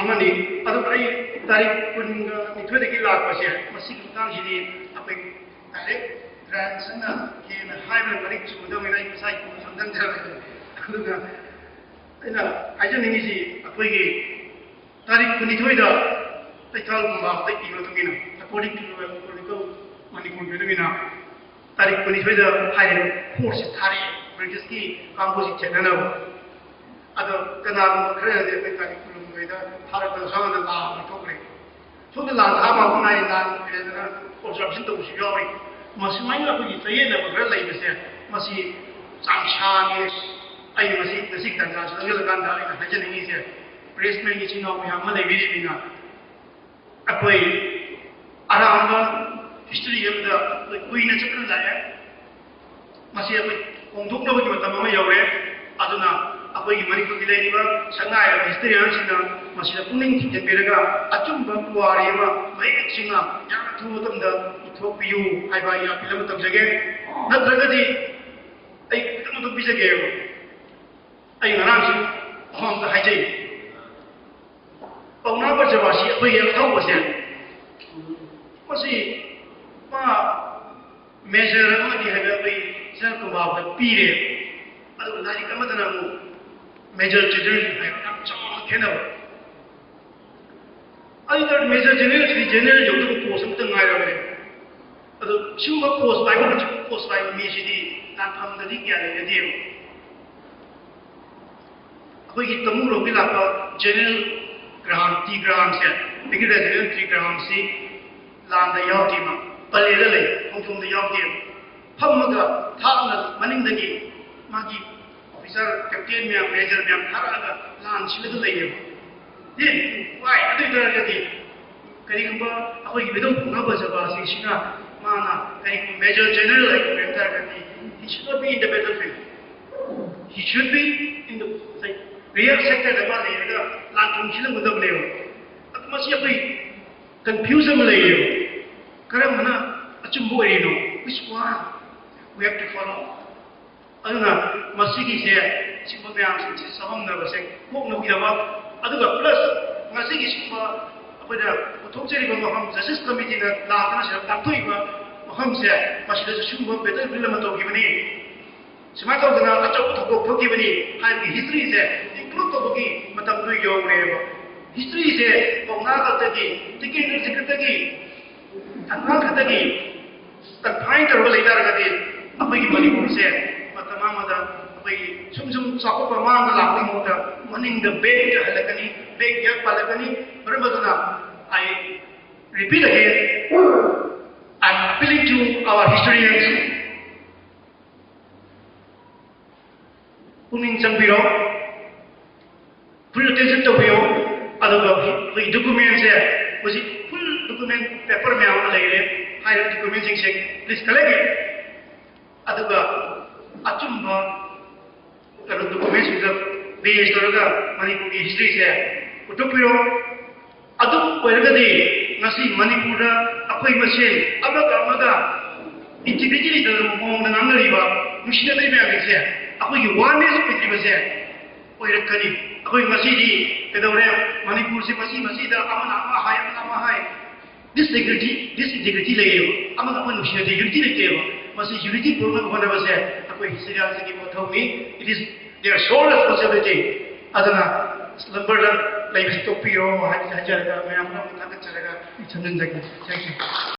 ꯑꯃꯅꯤ꯫ ꯑꯗꯨꯒ ꯑꯩ ꯇꯥꯔꯤꯛ ꯀꯨꯟꯒ ꯅꯤꯊꯣꯏꯗꯒꯤ ꯂꯥꯛꯄꯁꯦ, ꯃꯁꯤꯒꯤ ꯃꯇꯥꯡꯁꯤꯗꯤ ꯑꯩꯈꯣꯏ ꯗꯥꯏꯔꯦꯛ ꯗ꯭ꯔꯥꯏꯚꯔꯁꯟꯅ ꯍꯦꯟꯅ ꯍꯥꯏꯕ ꯃꯔꯤꯛ ꯆꯨꯝꯒꯗꯕꯅꯤꯅ ꯑꯩ ꯉꯁꯥꯏ ꯈꯪꯖꯟꯖꯔꯒꯦ꯫ ꯑꯗꯨꯒ ꯑꯩꯅ ꯍꯥꯏꯖꯅꯤꯡꯉꯤꯁꯤ, ꯑꯩꯈꯣꯏꯒꯤ ꯇꯥꯔꯤꯛ ꯀꯨꯟꯅꯤꯊꯣꯏꯗ ꯀꯩꯊꯦꯜ ꯈꯨꯟꯗꯥꯕꯗ ꯏꯕ ꯃꯇꯨꯡ ꯏꯟꯅ, according to the Chronicle ꯃꯅꯤꯄꯨꯔꯒꯤ ꯃꯇꯨꯡ ꯏꯟꯅ, ꯇꯥꯔꯤꯛ ꯀꯨꯟꯅꯤꯊꯣꯏꯗ ꯍꯥꯏꯔꯤꯕ ꯐꯣꯔꯁꯁꯦ ꯊꯥꯔꯛꯑꯦ, ꯕ꯭ꯔꯤꯇꯤꯁꯀꯤ ꯀꯥꯡꯕꯨꯁꯤ ꯊꯦꯡꯅꯅꯕ꯫ ꯑꯗꯣ ꯀꯅꯥꯒꯨꯝꯕ ꯈꯔꯅꯗꯤ ꯑꯩꯈꯣꯏ ꯀꯥꯂꯤ ꯈꯨꯔꯨꯝꯕꯩꯗ ꯊꯥꯔꯛꯄꯗ ꯁꯣꯝꯗ ꯂꯥꯟ ꯑꯃ ꯊꯣꯛꯈ꯭ꯔꯦ꯫ ꯁꯣꯝꯗ ꯂꯥꯟ ꯊꯥꯕ ꯃꯥꯏ ꯂꯥꯟ ꯍꯦꯟꯗꯅ ꯑꯣꯕꯖꯥꯔꯕꯦꯁꯟ ꯇꯧꯕꯁꯨ ꯌꯥꯎꯔꯤ꯫ ꯃꯁꯨꯃꯥꯏꯅ ꯑꯩꯈꯣꯏꯒꯤ ꯆꯌꯦꯠꯅꯕ ꯈꯔ ꯂꯩꯕꯁꯦ, ꯃꯁꯤ ꯆꯥꯡꯁꯥꯡꯉꯦ꯫ ꯑꯩ ꯃꯁꯤ ꯉꯁꯤ ꯇꯥꯟꯖꯥꯁꯤ ꯂꯧꯁꯤꯜꯂꯀꯥꯟꯗ ꯑꯩꯅ ꯍꯥꯏꯖꯅꯤꯡꯉꯤꯁꯦ, ꯄ꯭ꯔꯦꯁ ꯃꯦꯟꯒꯤ ꯏꯆꯤꯟ ꯏꯅꯥꯎ ꯃꯌꯥꯝ ꯑꯃ ꯂꯩꯕꯤꯔꯤꯕꯅꯤꯅ, ꯑꯩꯈꯣꯏ ꯑꯔꯥꯟꯕ ꯍꯤꯁꯇ꯭ꯔꯤ ꯑꯃꯗ ꯑꯩꯈꯣꯏ ꯀꯨꯏꯅ ꯆꯠꯇꯨꯅ ꯂꯥꯛꯑꯦ꯫ ꯃꯁꯤ ꯑꯩꯈꯣꯏ ꯍꯣꯡꯗꯣꯛꯅꯕꯒꯤ ꯃꯇꯝ ꯑꯃ ꯌꯧꯔꯦ꯫ ꯑꯗꯨꯅ ꯑꯩꯈꯣꯏꯒꯤ ꯃꯅꯤꯄꯨꯔꯒꯤ ꯂꯩꯔꯤꯕ ꯁꯛꯅꯥꯏꯔꯕ ꯍꯤꯁꯇ꯭ꯔꯤꯌꯥꯟꯁꯤꯡꯅ ꯃꯁꯤꯗ ꯄꯨꯛꯅꯤꯡ ꯊꯤꯡꯖꯤꯟꯕꯤꯔꯒ ꯑꯆꯨꯝꯕ ꯄꯨꯋꯥꯔꯤ ꯑꯃ ꯃꯌꯦꯛ ꯁꯦꯡꯅ ꯌꯥꯝꯅ ꯊꯨꯕ ꯃꯇꯝꯗ ꯏꯊꯣꯛꯄꯤꯌꯨ ꯍꯥꯏꯕ ꯑꯩ ꯑꯄꯤꯜ ꯑꯃ ꯇꯧꯖꯒꯦ꯫ ꯅꯠꯇ꯭ꯔꯒꯗꯤ ꯑꯩ ꯈꯤꯇꯪ ꯑꯗꯨꯝ ꯄꯤꯖꯒꯦꯕ꯫ ꯑꯩ ꯉꯔꯥꯡꯁꯨ ꯑꯃ ꯑꯝꯇ ꯍꯥꯏꯖꯩ꯫ ꯄꯥꯎꯅꯥ ꯕ꯭ꯔꯖꯕꯥꯁꯤ ꯑꯩꯈꯣꯏꯒꯤ ꯑꯊꯧꯕꯁꯦ, ꯃꯁꯤ ꯃꯥ ꯃꯦꯖꯔ ꯑꯃꯗꯤ ꯍꯥꯏꯕ ꯑꯩꯈꯣꯏ ꯏꯆꯟ ꯀꯨꯝꯕꯥꯕꯗ ꯄꯤꯔꯦ꯫ ꯑꯗꯨꯒ ꯂꯥꯏꯔꯤꯛ ꯑꯃꯗꯅ ꯑꯃꯨꯛ ꯃꯦꯖꯔ ꯖꯦꯅꯔꯦꯜ ꯍꯥꯏꯕ ꯌꯥꯝ ꯆꯥꯎꯅ ꯈꯦꯠꯅꯕ꯫ ꯑꯗꯨ ꯇꯥꯔꯗꯤ ꯃꯦꯖꯔ ꯖꯦꯅꯔꯦꯜꯁꯤꯗꯤ ꯖꯦꯅꯔꯦꯜ ꯌꯧꯗꯕ ꯄꯣꯁ ꯑꯃꯇ ꯉꯥꯏꯔꯕꯅꯦ꯫ ꯑꯗꯣ ꯁꯤꯒꯨꯝꯕ ꯄꯣꯁ ꯄꯥꯏꯕ, ꯄꯣꯁ ꯄꯥꯏꯕ ꯃꯤꯁꯤꯗꯤ ꯂꯥꯟꯐꯝꯗꯗꯤ ꯀꯌꯥ ꯂꯩꯅꯗꯦꯕ꯫ ꯑꯩꯈꯣꯏꯒꯤ ꯇꯃꯨꯔꯣꯝꯒꯤ ꯂꯥꯛꯄ ꯖꯦꯅꯔꯦꯜ ꯒ꯭ꯔꯥꯍꯥꯝ, ꯇꯤ ꯒ꯭ꯔꯥꯍꯥꯝꯁꯦ, ꯕ꯭ꯔꯤꯒꯦꯗꯤꯌꯔ ꯖꯦꯅꯔꯦꯜ ꯇꯤ ꯒ꯭ꯔꯥꯍꯥꯝꯁꯤ ꯂꯥꯟꯗ ꯌꯥꯎꯗꯦꯕ, ꯄꯂꯦꯗ ꯂꯩ, ꯈꯣꯡꯖꯣꯝꯗ ꯌꯥꯎꯗꯦꯕ꯫ ꯐꯝꯃꯒ ꯊꯥꯞꯅ ꯃꯅꯤꯡꯗꯒꯤ ꯃꯥꯒꯤ ꯑꯣꯐꯤꯁꯥꯔ, ꯀꯦꯞꯇꯦꯟ ꯃꯌꯥꯝ, ꯃꯦꯖꯔ ꯃꯌꯥꯝ ꯊꯥꯔꯛꯑꯒ ꯂꯥꯟ ꯁꯤꯜꯂꯒ ꯂꯩꯌꯦꯕ꯫ Then, why? ꯑꯗꯨ ꯑꯣꯏ ꯇꯥꯔꯒꯗꯤ ꯀꯔꯤꯒꯨꯝꯕ ꯑꯩꯈꯣꯏꯒꯤ ꯃꯤꯗꯧ ꯄꯨꯡꯉꯥ ꯕ꯭ꯔꯖꯕꯥꯁꯤꯁꯤꯅ ꯃꯥꯅ ꯀꯔꯤꯒꯨꯝꯕ ꯃꯦꯖꯔ ꯖꯦꯅꯔꯦꯜ ꯑꯣꯏꯕ ꯇꯥꯔꯒꯗꯤ, he should not be in the battlefield. He should be in the, like, rear sectorꯗ ꯃꯥ ꯂꯩꯔꯒ ꯂꯥꯟ ꯊꯣꯡ ꯁꯤꯜꯂꯝꯒꯗꯕꯅꯦꯕ꯫ ꯑꯗꯨ ꯃꯁꯤ ꯑꯩꯈꯣꯏ ꯀꯟꯐ꯭ꯌꯨꯖ ꯑꯃ ꯂꯩꯔꯦꯕ꯫ ꯀꯔꯝꯕꯅ ꯑꯆꯨꯝꯕ ꯑꯣꯏꯔꯤꯅꯣ? Which one we have to follow? ꯑꯗꯨꯅ ꯃꯁꯤꯒꯤꯁꯦ, ꯁꯤꯒꯨꯝꯕ ꯃꯌꯥꯝꯁꯤꯡꯁꯦ ꯆꯃꯝꯅꯕꯁꯦ ꯀꯣꯛꯅꯕꯒꯤꯗꯃꯛ, ꯑꯗꯨꯒ ꯄ꯭ꯂꯁ ꯉꯁꯤꯒꯤ ꯁꯤꯒꯨꯝꯕ ꯑꯩꯈꯣꯏꯅ ꯄꯨꯊꯣꯛꯆꯔꯤꯕ ꯃꯐꯝ, ꯖꯁꯇꯤꯁ ꯀꯃꯤꯇꯤꯅ ꯂꯥꯛꯇꯅ ꯁꯤꯗ ꯇꯥꯛꯊꯣꯛꯏꯕ ꯃꯐꯝꯁꯦ, ꯃꯁꯤꯗꯁꯨ ꯁꯤꯒꯨꯝꯕ ꯕꯦꯇꯜ ꯐꯤꯜ ꯑꯃ ꯇꯧꯈꯤꯕꯅꯤ, ꯁꯨꯃꯥꯏꯅ ꯇꯧꯗꯅ ꯑꯆꯧꯕ ꯊꯧꯗꯣꯛ ꯊꯣꯛꯈꯤꯕꯅꯤ ꯍꯥꯏꯕꯒꯤ ꯍꯤꯁꯇ꯭ꯔꯤꯁꯦ ꯏꯟꯀ꯭ꯂꯨꯗ ꯇꯧꯕꯒꯤ ꯃꯇꯝꯗꯣ ꯌꯧꯔꯦꯕ꯫ ꯍꯤꯁꯇ꯭ꯔꯤꯁꯦ ꯄꯥꯎꯅꯥ ꯈꯛꯇꯒꯤ, ꯇꯤꯀꯦꯟꯗ꯭ꯔꯖꯤꯠ ꯈꯛꯇꯒꯤ, ꯊꯪꯒꯥꯜ ꯈꯛꯇꯒꯤ ꯀꯟꯐꯥꯏꯟ ꯇꯧꯔꯒ ꯂꯩ ꯇꯥꯔꯒꯗꯤ, ꯑꯩꯈꯣꯏꯒꯤ ꯃꯅꯤꯄꯨꯔꯁꯦ ꯃꯇꯝ ꯑꯃꯗ ꯑꯩꯈꯣꯏ ꯑꯩ ꯁꯨꯝ ꯁꯨꯝ ꯆꯥꯎꯈꯠꯄ ꯃꯥꯡꯗ ꯂꯥꯛꯄꯒꯤ ꯃꯍꯨꯠꯇ ꯃꯅꯤꯡꯗ back ꯍꯜꯂꯛꯀꯅꯤ, back ꯌꯥꯝ ꯄꯥꯜꯂꯛꯀꯅꯤ꯫ ꯃꯔꯝ ꯑꯗꯨꯅ I repeat again, I'm appealing to our historians. ꯄꯨꯛꯅꯤꯡ ꯆꯪꯕꯤꯔꯣ, full attention ꯇꯧꯕꯤꯌꯣ꯫ ꯑꯗꯨꯒ ꯑꯩꯈꯣꯏ document ꯁꯦ ꯍꯧꯖꯤꯛ full document paper ꯃꯌꯥꯝ ꯑꯃ ꯂꯩꯔꯦ꯫ ꯍꯥꯏꯔꯤꯕ document ꯁꯤꯡꯁꯦ please collect it꯫ ꯑꯗꯨꯒ ꯑꯆꯨꯝꯕ ꯀꯩꯅꯣ document ꯁꯤꯡꯗ base ꯇꯧꯔꯒ ꯃꯅꯤꯄꯨꯔꯒꯤ history ꯁꯦ ꯄꯨꯊꯣꯛꯄꯤꯔꯣ꯫ ꯑꯗꯨ ꯑꯣꯏꯔꯒꯗꯤ ꯉꯁꯤ ꯃꯅꯤꯄꯨꯔꯗ ꯑꯩꯈꯣꯏ ꯃꯁꯦꯟ ꯑꯃꯒ ꯑꯃꯒ integrity ꯂꯩꯇꯕ ꯃꯑꯣꯡꯗ ꯉꯥꯡꯅꯔꯤꯕ ꯅꯨꯡꯁꯤꯅꯗꯕ ꯃꯌꯥꯝꯁꯦ ꯑꯩꯈꯣꯏꯒꯤ oneness ꯑꯣꯏꯗ꯭ꯔꯤꯕꯁꯦ ꯑꯣꯏꯔꯛꯀꯅꯤ꯫ ꯑꯩꯈꯣꯏ ꯉꯁꯤꯗꯤ ꯀꯩꯗꯧꯔꯦ, ꯃꯅꯤꯄꯨꯔꯁꯦ ꯃꯁꯤ ꯃꯁꯤꯗ ꯑꯃꯅ ꯑꯃ ꯍꯥꯏ, ꯑꯃꯅ ꯑꯃ ꯍꯥꯏ, disintegrity, disintegrity ꯂꯩꯌꯦꯕ꯫ ꯑꯃꯒ ꯑꯃ ꯅꯨꯡꯁꯤꯅꯗꯦ, unity ꯂꯩꯇꯦꯕ꯫ ꯃꯁꯤ unity ꯄꯨꯔꯛꯅꯕ ꯍꯣꯠꯅꯕꯁꯦ ꯑꯩꯈꯣꯏ historians ꯒꯤ ꯃꯊꯧꯅꯤ꯫ It is their sole responsibility꯫ ꯑꯗꯨꯅ number ꯗ ꯂꯩꯕꯁꯤ ꯇꯣꯛꯄꯤꯔꯣ ꯍꯥꯏꯅ ꯍꯥꯏꯖꯔꯒ ꯃꯌꯥꯝ ꯄꯨꯝꯅꯃꯛ ꯊꯥꯒꯠꯆꯔꯒ ꯑꯩ ꯊꯝꯖꯤꯟꯖꯒꯦ꯫ Thank you꯫